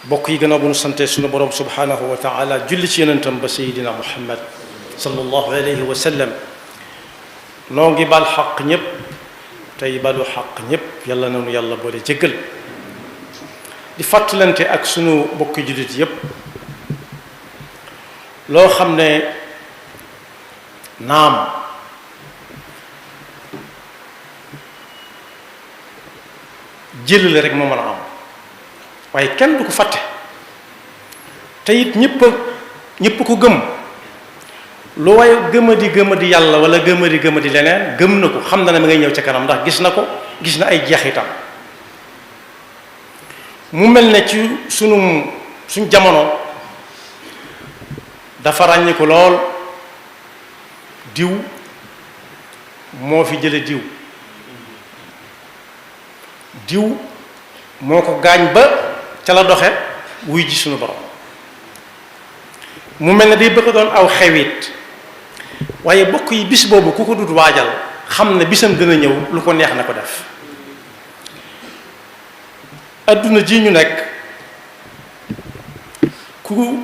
bokk yi gannaaw bu nu sante sunu borom subhanahu wa taala julli ci yonentam ba sayidina muhammad sallallahu alayhi wa sallam noo ngi bal xaq ñépp tey balu xaq ñépp yàlla nanu yàlla boole jéggal di fàttalante ak sunu bokki jullit yépp loo xam ne naam jëlale rek moo mën a am waaye kenn du ko fàtte te it ñépp ko gëm lu waaye gëmadi yàlla wala gëmadi leneen gëm na ko xam na ne ma ngay ñëw ca kanam ndax gis na ko gis na ay jeexitam mu mel ne ci suñ jamono dafa ràññi ko lool diw moo fi jële diw moo ko gaañ ba ca la doxe wuy ji suñu borom mu mel ne day bëgg doon aw xewit waaye bokk yi bis boobu ku ko dut waajal xam ne bisam dina ñëw lu ko neex na ko def adduna ji ñu nekk ku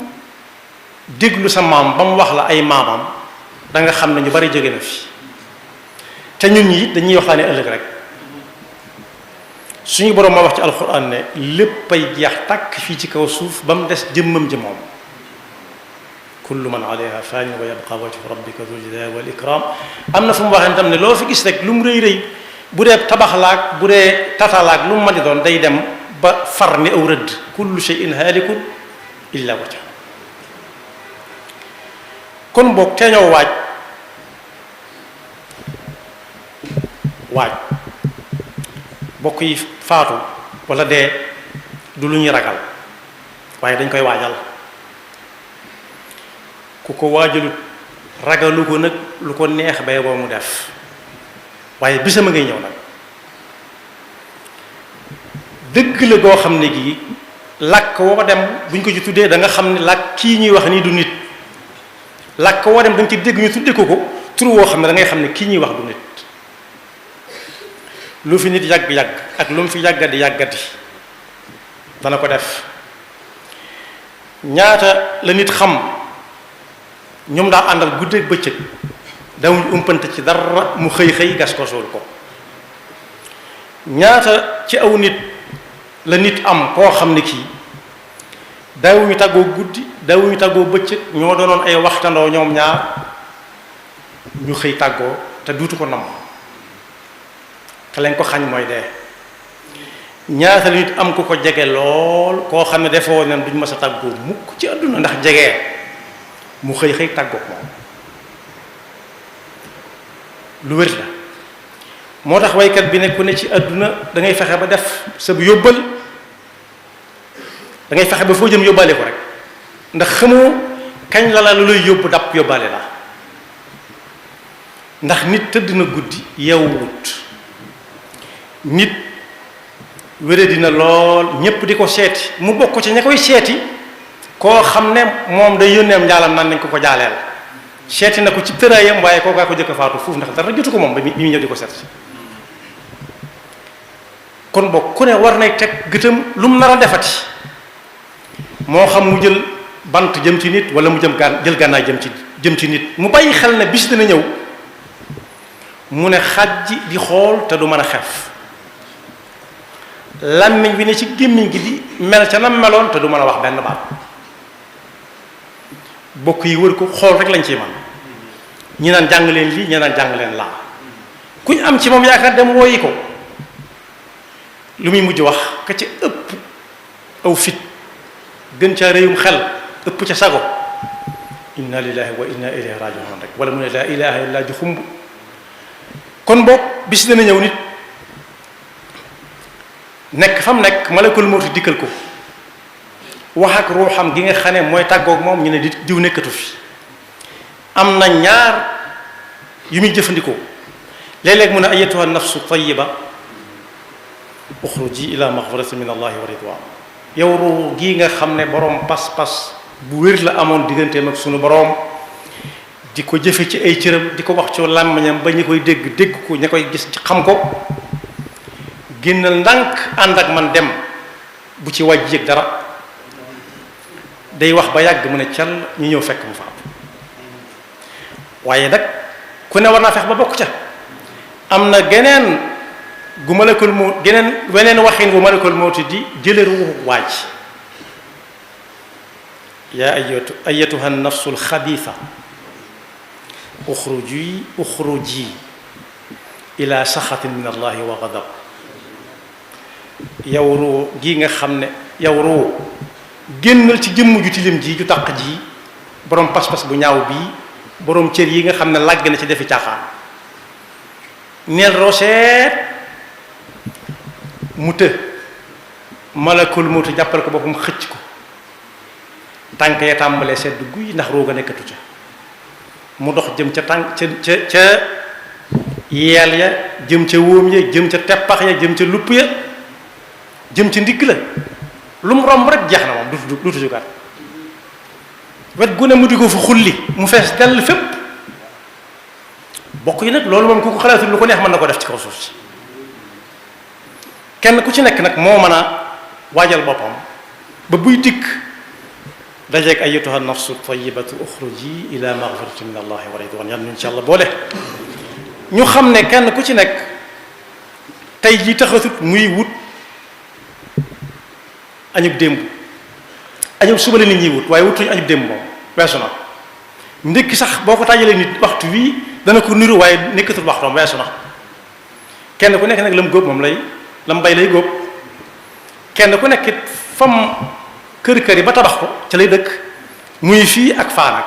déglu sa maam ba mu wax la ay maamam da nga xam ne ñu bari jóge na fi te ñun ñi dañuy waxtaane ëllëg rek suñu borom ma wax ci alxuraan ne léppay jeex tàkk fii ci kaw suuf ba mu des jëmmam ji moom kullu man alayha faanin wa yabqa wajhu rabbika dhul jalali wal ikram am na fu mu waxee tam ne loo fi gis rek lu mu rëy rëy bu dee tabaxlaak bu dee tatalaak lu mu mën di doon day dem ba far ni aw rëdd kullu shay'in haalikun illa wajha kon boog teeñoo waaj bokk yi faatu wala dee du lu ñuy ragal waaye dañ koy waajal ku ko waajalut ragalu ko nag lu ko neex bay boo mu def waaye bisam a ngay ñëw nag dëgg la goo xam ne gii làkk woo dem buñ ko ci tuddee da nga xam ne làkk kii ñuy wax nii du nit làkk woo dem da nga ci dégg ñu tuddee ko tur woo xam ne da ngay xam ne kii ñuy wax du nit lu fi nit yàgg-yàgg ak lu mu fi yàggati dana ko def ñaata la nit xam ñoom daa àndal guddeeg bëccëg dawuñ umpante ci dara mu xëy gas ko suul ko ñaata ci aw nit la nit am koo xam ne kii daawuñu tàggoo guddi daawuñu tàggoo bëccëg ñoo doonoon ay waxtandoo ñoom ñaar ñu xëy tàggoo te duutu ko nam te leen ko xañ mooy dee ñaata la nit am ku ko jege lool koo xam ne defoo nen duñ mës a tàggoo mukk ci àdduna ndax jege mu xëy tàggoo moom lu wér la moo tax waykat bi ne ku ne ci àdduna da ngay fexe ba def sa bu yóbbal da ngay fexe ba foo jëm yóbbaale ko rek ndax xamoo kañ la lu lay yóbbu dàpp yóbbaale la ndax nit tëdd na guddi yeewut nit wére dina lool ñépp di ko seeti mu bokk ci ña koy seeti koo xam ne moom day yónneem njaalam naan nañ ko jaaleel seeti na ko ci tëraayam waaye kookaa ko jëkk faatu fuuf ndax dara jotu ko moom ba mi ñëw di ko seet kon bokk ku ne war nay teg gëtam lu mu nar a defati moo xam mu jël bant jëm ci nit wala mu jël gànnaay jëm ci nit mu bàyyi xel ne bis dina ñëw mu ne xaj di xool te du mën a xef làmmiñ bi ne ci gémmiñ gi di mel ca nam meloon te du mën a wax benn baat bokk yi wër ko xool rek lañ ciy man ñi naan jàng leen lii ñi naan jàng leen laa kuñ am ci moom yaakaar dem wooyi ko lu muy mujj wax ka ci ëpp aw fit gën ca réyum xel ëpp ca sago inna lillahi wa inna ilayhi raji'un rek wala mu ne laa ilaha illa ji xumb kon boog bis dana ñëw nit nekk fam nekk malakul mawti dikkal ko wax ak ruuxam gi nga xam ne mooy tàggoog moom ñu ne di diw nekkatu fi am na ñaar yu muy jëfandikoo léeg-léeg mu ne ayyatuha nafsu tayyiba uxruji ila maxfirati min allahi wa ridwan yow ruux gii nga xam ne boroom pas-pas bu wér la amoon digganteem ak sunu boroom di ko jëfe ci ay cëram di ko wax ci làmmiñam ba ñi koy dégg ko ña koy gis xam ko génnal ndànk ànd ak man dem bu ci wàjj yëg dara day wax ba yàgg mu ne cal ñu ñëw fekk mu faatu waaye nag ku ne war naa fex ba bokk ca am na geneen gu malakul mawt weneen waxin gu malakul mawti di jële ruuxu waaj yaa ayatuha nafsul xabiisa uxruji ila saxatin min allahi wa gadab yow ruu gi nga xam ne yow ruu génnal ci jëmm ju tilim ji ju taq ji borom pas-pas bu ñaaw bii borom cër yi nga xam ne làgg na ci defi caaxaan neel roseet mu të malakul mawti jàppal ko boppam xëcc ko tànk ya tàmbalee sedd guy ndax rooga nekkatu ca mu dox jëm ca tànk ca yeel ya jëm ca wóom ya jëm ca teppax ya jëm ca lupp ya jëm ca ndigg la lu mu romb rek jeex na moom duutu jógaat wet gu ne mu di ko fa xulli mu fees dell fépp bokk yi nag loolu moom ku ko xalaatul lu ko neex mën na ko def ci kaw suuf si kenn ku ci nekk nag moo mën a waajal boppam ba buy dikk dajeeg ayyatuha nafsu tayyibatu uxruji ila maghfiratin min allahi wa ridwan yàlla ñu insha allah boole ñu xam ne kenn ku ci nekk tey jii taxatut muy wut añub démb añub suba la nit ñi wut waaye wutuñu añub démb moom weesu na ndékki sax boo ko tàjjalee nit waxtu wii dana ko niru waaye nekkatul waxtoom weesu na kenn ku nekk nag lam góob moom lay lam bay lay góob kenn ku nekk fam kër yi ba tabax ko ca lay dëkk muy fii ak faa nag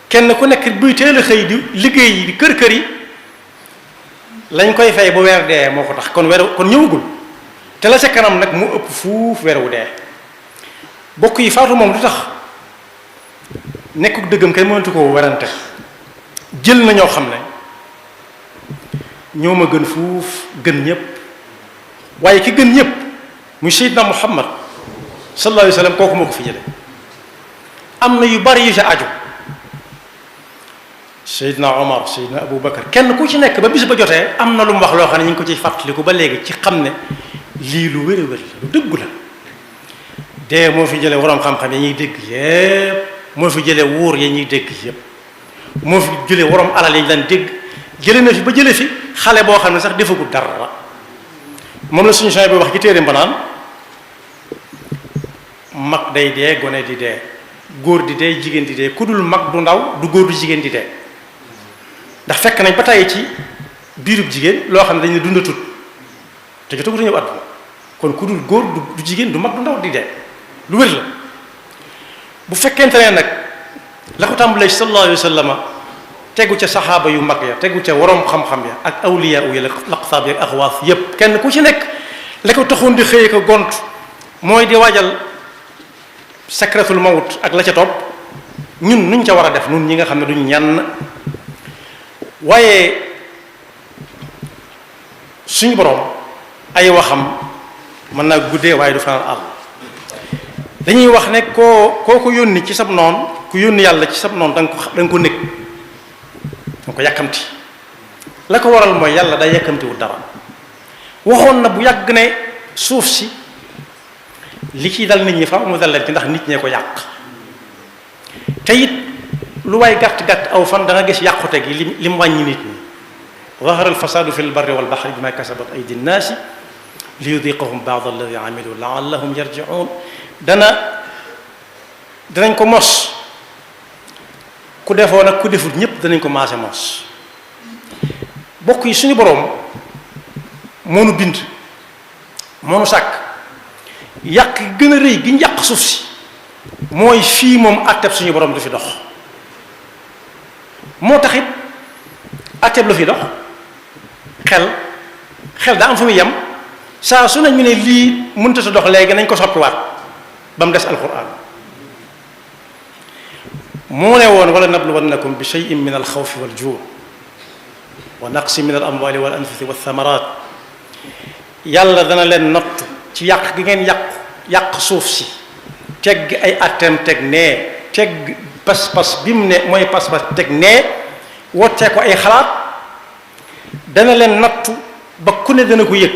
kenn ku nekk buy teel a xëy di liggéey yi di kër yi lañ koy fay bu weer dee moo ko tax kon ñëwagul te la ca kanam nag mu ëpp fuuf weer wu dee bokk yi faatu moom lu tax nekkuk dëggam kay mënatu koo werante jël na ñoo xam ne ñoo ma gën fuuf gën ñëpp waaye ki gën ñëpp muy Seydina Muhammad sallallahu alayhi wa sallam kooku moo ko fi jële am na yu bari yu ca aju Seydina Omar Seydina Abu Bakar kenn ku ci nekk ba bis ba jotee am na lu mu wax loo xam ne ñu ngi ko ciy fàttaliku ba léegi ci xam ne lii lu wér a wér la lu dëggu la dee moo fi jële waroom xam-xam ya ñuy dégg yépp moo fi jële wóor ya ñuy dégg yépp moo fi jële waroom alal ya ñu daan dégg jële na fi ba jële fi xale boo xam ne sax defagul dara moom la suñu champs bi wax ci téere mbanaan mag day dee gone di dee góor di dee jigéen di dee ku dul mag du ndaw du góor du jigéen di dee ndax fekk nañ ba tey ci biirub jigéen loo xam ne dañu dundatut te jotagut a ñëw àdduna kon ku dul góor du jigéen du mag du ndaw di dee lu wér la bu fekkente ne nag la ko tàmbalee ci sallallahu alayhi wa sallam tegu ca saxaaba yu mag ya tegu ca waroom xam-xam ya ak awliya u ya laqtaab ya ak axwaas yépp kenn ku ci nekk la ko taxoon di xëye ko gont mooy di waajal sakratul mawt ak la ca topp ñun nuñ ca war a def ñun ñi nga xam ne duñ ñenn waaye suñu borom ay waxam mën naa guddee waaye du fanaan àll dañuy wax ne koo ko yónni ci sab noon ku yónni yàlla ci sab noon da nga ko nekk da nga ko yàkkamti la ko waral mooy yàlla day yàkkamtiwul dara waxoon na bu yàgg ne suuf si li ciy dal nit ñi fa mu dal leen ci ndax nit ñee ko yàq te it lu waay gàtt-gàtt aw fan da nga gis yàqute gi li mu wàññi nit ñi zahara alfasadu fi lbarri walbahri bima kasabat aydi nnaasi li yudiqahum ba'd alladi amilu laallahum yarji'un danañ ko mos ku defoon ak ku defut ñépp danañ ko maase mos bokk yi suñu boroom moo nu bind moo nu sàkk yàq gën a rëy gi ñu yàq suuf si mooy fii moom atteb suñu boroom du fi dox moo taxit atteb lu fi dox xel daa am fu muy yem saa su ne ñu ne lii mënta sa dox léegi nañ ko soppiwaat ba mu des alquran moo ne woon wala nabluwannakum bi shay'in min alxawfi waljuu wa naqsi min al amwali wal anfusi walthamarat yàlla dana leen natt ci yàq gi ngeen yàq suuf si tegg ay atteem teg nee tegg pas-pas bi mu ne mooy pas-pas teg nee wottee ko ay xalaat dana leen nattu ba ku ne dana ko yëg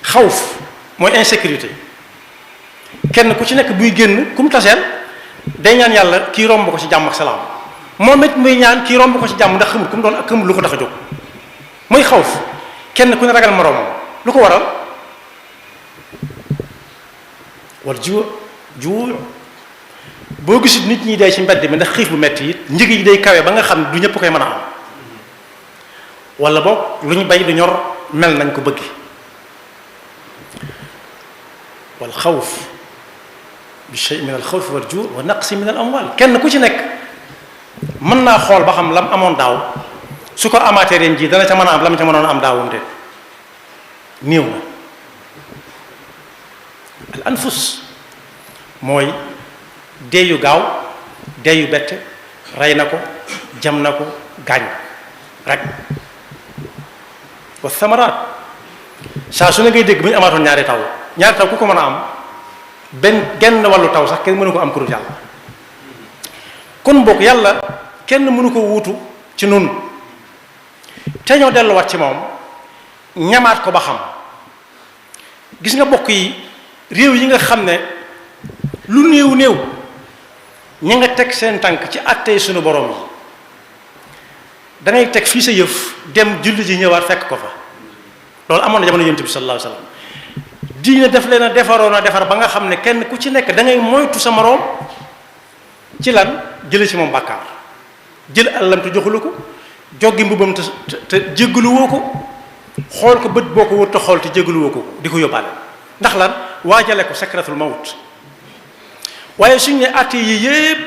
xawf mooy insécurité kenn ku ci nekk buy génn ku mu taseel day ñaan yàlla kii romb ko ci jàmm ak salaam moom it muy ñaan kii romb ko ci jàmm ndax xamul ku mu doon ak xamul lu ko tax a jóg muy xawf kenn ku ne ragal moroomam lu ko waral wal juu boo gisul nit ñi dee ci mbedd mi ndax xiif bu metti it njëg yi day kawe ba nga xam du ñëpp koy mën a am wala boog lu ñu bay du ñor mel nañ ko bëgg wal xawf bi shay min al xawf wal juu wa naqsi min al amwal kenn ku ci nekk mën naa xool ba xam lam amoon daaw su ko amaatee ren ji dana ca mën a am lam ca mënoon am daawum de néew na al anfus mooy deeyu gaaw deeyu bett rey na ko jam na ko gaañ rek wa samaraat saa su ne ngay dégg bu ñu amaatoon ñaari taw ku ko mën a am genn wàllu taw sax kenn mënu ko am ku dul yàlla kon bokk yàlla kenn mënu ko wuutu ci nun te ñoo delluwaat ci moom ñamaat ko ba xam gis nga bokk yi réew yi nga xam ne lu néew ñi nga teg seen tànk ci àttee suñu borom yi dangay teg fii sa yëf dem julli ji ñëwaat fekk ko fa loolu amoon na jamono yonent bi sallallahu alayhi wasallam diine def leen a defaroon a defar ba nga xam ne kenn ku ci nekk da ngay moytu sa moroom ci lan jële ci moom bàkkaar jël àllam te joxulu ko joggi mbubam te jéggaluwoo ko xool ko bët boo ko wër te xool te jéggaluwoo ko di ko yóbbaale ndax lan waajale ko sakratul mawt waaye suñ ne àtte yi yépp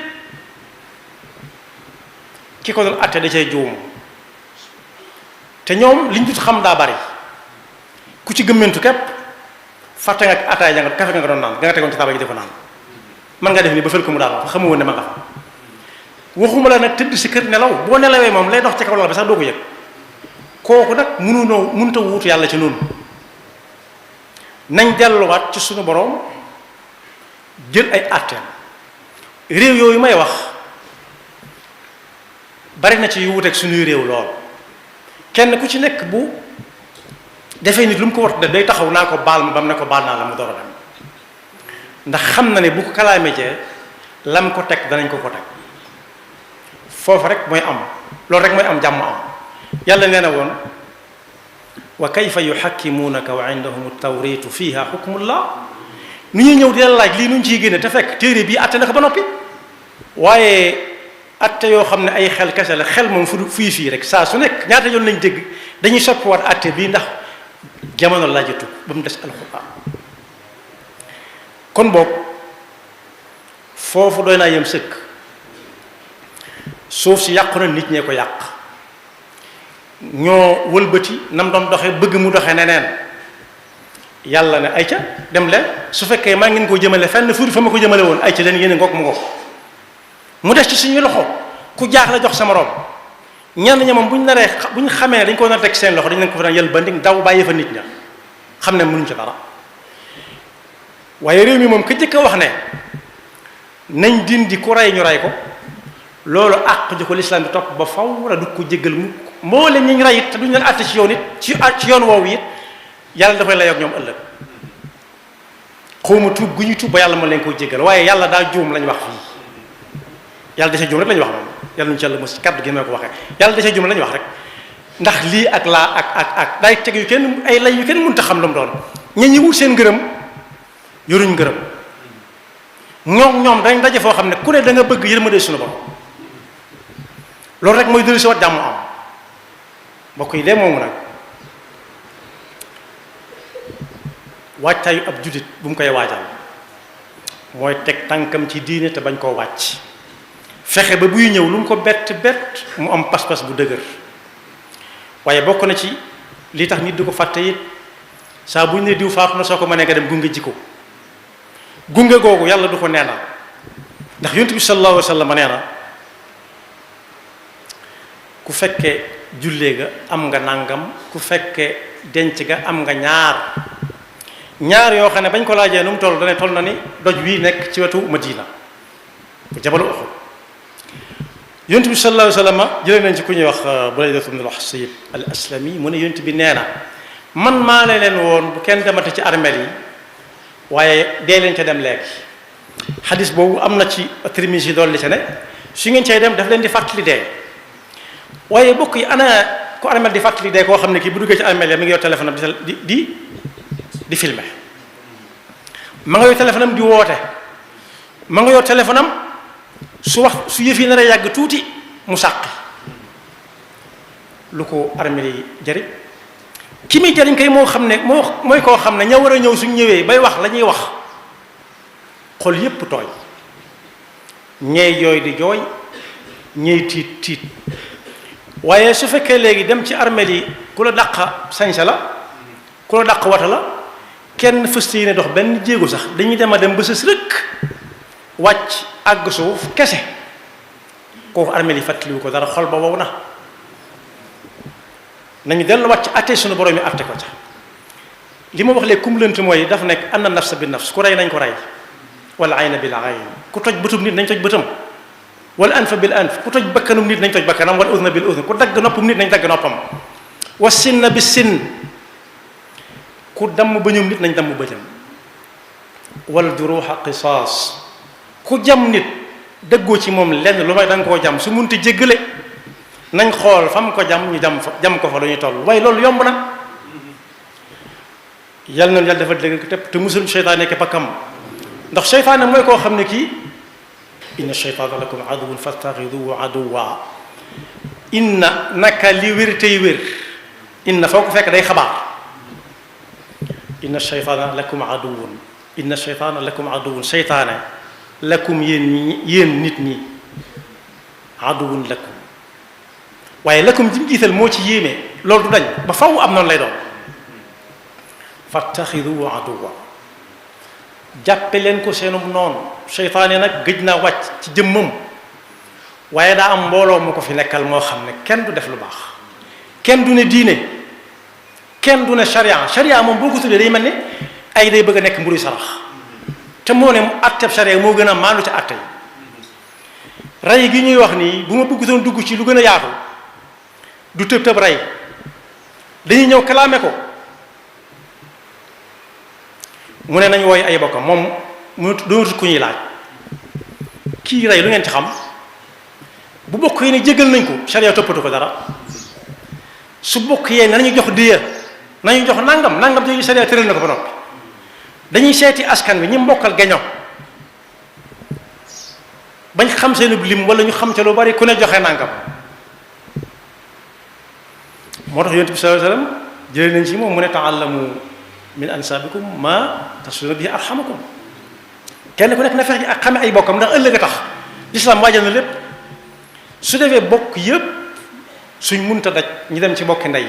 ki ko doon àtte da cay juum te ñoom liñ dut xam daa bari ku ci gëmmentu képp fàtte nga ataay ja nga kafe nga doon naan nga tegoon ci taabal gi di ko naan man nga def ni ba fël ko mu daal xamu woon ne ma nga fa waxuma la nag tëdd si kër nelaw boo nelawee moom lay dox ci kaw lal bi sax doo ko yëg kooku nag mënuta wuutu yàlla ci noonu nañ delluwaat ci suñu borom jël ay àtteem réew yooyu may wax bari na ci yu wuteeg suñuy réew lool kenn ku ci nekk bu defee nit lu mu ko war def day taxaw naa ko baal ma ba mu ne ko baal naa la mu door a dem ndax xam na ne bu ko kalaamee cee lam ko teg danañ ko teg foofu rek mooy am loolu rek mooy am jàmm am yàlla nee na woon wa kayfa yuhakkimuunaka wa indahum tawritu fiha hukmullah nu ñuy ñëw di la laaj lii nuñ ciy génne te fekk téere bii atte na ko ba noppi waaye atte yoo xam ne ay xel kese la xel moom fii rek saa su nekk ñaata yoon lañ dégg dañuy soppiwaat atte bii ndax jamono laajatu ba mu des alxuraan kon boog foofu doy naa yem sëkk suuf si yàqu na nit ñee ko yàq ñoo wëlbati nam doon doxe bëgg mu doxe neneen yàlla ne ayca dem leen su fekkee maa ngeen ko jëmale fenn fuuri fa ma ko jëmale woon ayca leen yéen ngoog mu ngoog mu des ci suñuy loxo ku jaax la jox sa morom ñenn ña moom bu ñu xamee dañ ko nar a teg seen loxo dañ leen ko fa daan yël bandi daw bàyyi fa nit ña xam ne mënuñ ci dara waaye réew mi moom ka jëkk a wax ne nañ dindi ku rey ñu rey ko loolu àq ji ko lislaam bi topp ba faw wala du ko jéggal mu moo leen ñu rey it te duñ leen àtte ci yoon it ci yoon woowu it yàlla dafay lay ak ñoom ëllëg xawma tuub gu ñuy tuub ba yàlla ma leen koy jéggal waaye yàlla daa juum lañ wax fii yàlla dese juum rek lañ wax moom yàlla ñu ci yàlla mos kaddu gi ma ko waxee yàlla dese juum lañ wax rek ndax lii ak laa ak day teg yu kenn ay lay yu kenn mënut a xam lu mu doon ñi wut seen ngërëm yoruñ ngërëm ñoom dañ daje foo xam ne ku ne da nga bëgg yërmande suñu borom loolu rek mooy dellu si wat jàmm am mbokk yi de moomu nag waajtaayu ab jullit bu mu koy waajal mooy teg tànkam ci diine te bañ koo wàcc fexe ba buy ñëw lu mu ko bett mu am pas-pas bu dëgër waaye bokk na ci li tax nit di ko fàtte it saa bu ñu ne diw faatu na soo ko mënee nga dem gunge ji ko gunge googu yàlla du ko neenal ndax yonent bi sallallahu alayhi wa sallam nee na ku fekkee jullee ga am nga nangam ku fekkee denc ga am nga ñaar yoo xam ne bañ ko laajee nu mu toll dane toll na ni doj wii nekk ci wetu Madina bu jabalu Uhud yonent bi sallallahu alayhi wa sallam jëlee nañ ci ku ñuy wax Burayda ibn al-Husayb al-Aslami mu ne yonent bi nee na man maa leen woon bu kenn demate ci armeel yi waaye dee leen ca dem léegi xadis boobu am na ci Tirmisi dolli ca ne su ngeen cay dem daf leen di fàttali dee waaye bokk yi ana ko armel di fàttali dee koo xam ne kii bu duggee ci armel ya mi ngi yor téléphone am di filmer ma nga yor téléphone am di woote ma nga yor téléphone am su yëf yi nar a yàgg tuuti mu sàqi lu ko armel yi jëriñ ki muy jëriñ kay moo xam ne mooy koo xam ne ña war a ñëw suñ ñëwee bay wax la ñuy wax xol yépp tooy ñeey jooy di jooy ñeey tiit tiit waaye su fekkee léegi dem ci armeel yi ku la dàq sañsa la ku la dàq wata la kenn fëste yi ne dox benn jéego sax dañuy dem a dem ba sës rëkk wàcc àgg suuf kese kooku armeel yi fàttaliwu ko dara xol ba wow na nañu dellu wàcc atte suñu borom yi atte ko ca li ma wax léegi kum lënt mooy daf nekk anna nafsa bi nafs ku rey nañ ko rey wala ayna bil ayn ku toj bëtum nit nañ toj bëtam wala anfa bil anf ku toj bakkanum nit nañ toj bakkanam wala udna bil udn ku dagg noppum nit nañ dagg noppam wa sinna bi sinn ku damm bëñum nit nañ damm bëñam wal juruha qisaas ku jam nit dëggoo ci moom lenn lu may da nga koo jam su munti jéggale nañ xool fam ko jam ñu jam ko fa lu ñuy toll waaye loolu yomb na yal na yàlla dafa dëgg te musul seytaane ke pakkam ndax seytaane mooy koo xam ne kii inna sheytaana lakum aduwwun fattaxiduhu aduwwa inna naka li wér tey wér inna foo ko fekk day xabaar inna sheytaana lakum aduwwun inna sheytaana lakum aduwwun seytaane lakum yéen nit ñi aduwwun lakum waaye lakum jim jiital moo ci yéeme loolu du dañ ba faw am noonu lay doon fattaxiduhu aduwwa jàppe leen ko seenum noonu seytaane nag gëj naa wàcc ci jëmmam waaye daa am mbooloo mu ko fi nekkal moo xam ne kenn du def lu baax kenn du ne diine kenn du ne charia moom boo ko tuddee day mel ne ay day bëgg a nekk mburu sarax te moo ne atteb charia moo gën a maandu ci atte yi rey gi ñuy wax nii bu ma bëggutoon dugg ci lu gën a yaatu du tëb tëb rey dañuy ñëw kalaame ko mu ne nañ wooy ay bokkam moom mu doonatut ku ñuy laaj kii rey lu ngeen ci xam bu bokk yi ne jégal nañ ko charia toppatu ko dara su bokk yee nañu jox diya nañu jox nangam jooju charia tëral na ko ba noppi dañuy seeti askan wi ñi mbokkal geño bañ xam seen lim wala ñu xam ca lu bari ku ne joxe nangam moo tax yonent bi sallallahu alayhi wasallam jëlee nañ ci moom mu ne ta'allamu min ansaabikum ma tasluna bihi arhamakum kenn ku nekk na fex ji ak xame ay bokkam ndax ëllëg a tax lislaam waajal na lépp su defee bokk yépp suñ munta daj ñu dem ci bokki ndey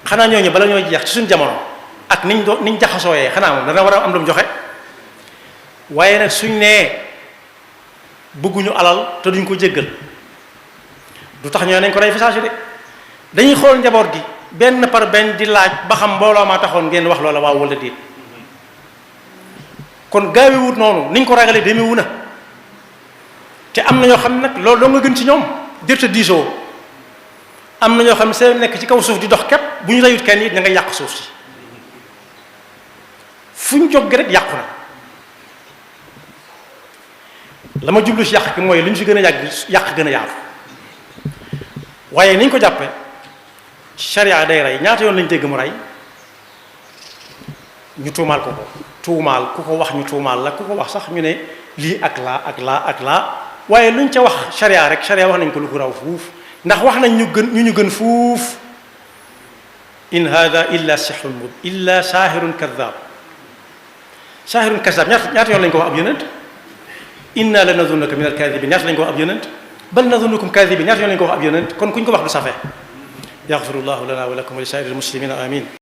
xanaa ñooñu bala ñoo jeex ci suñ jamono ak niñ jaxasooyee xanaa moom dana war a am lu mu joxe waaye nag suñ nee bëgguñu alal te duñ ko jéggal du tax ñoo nañ ko rey fi saa si de dañuy xool njaboot gi benn par benn di laaj ba xam mbooloo maa taxoon ngeen wax loola waaw wala déet kon gaawi wut noonu niñ ko ragalee demewu na te am na ñoo xam ne nag loolu doo nga gën ci ñoom jërta diisoo am na ñoo xam ne seen nekk ci kaw suuf di dox képp bu ñu reyut kenn it ña nga yàq suuf si fu ñu jóg rek yàqu na la ma jublu ci yàq ki mooy lu ñu fi gën a yàq gën a yaatu waaye niñ ko jàppe charia day rey ñaata yoon lañ dégg mu rey ñu tuumaal ko tuumaal ku ko wax ñu tuumaal la ku ko wax sax ñu ne lii ak laa waaye luñ ca wax charia rek charia wax nañ ko lu ko raw fuuf ndax wax nañ ñu gën fuuf in hada illa sihrun mubin illa saahirun kadhab ñaata yoon lañ ko wax ab yonent inna la nadunnuka min al-kadhibin ñaata lañ ko wax ab yonent bal nadunnukum kadhibin ñaata yoon lañ ko wax ab yonent kon kuñ ko wax du safe yaxfirullahu lana wa lakum wa li saa'iril muslimina amin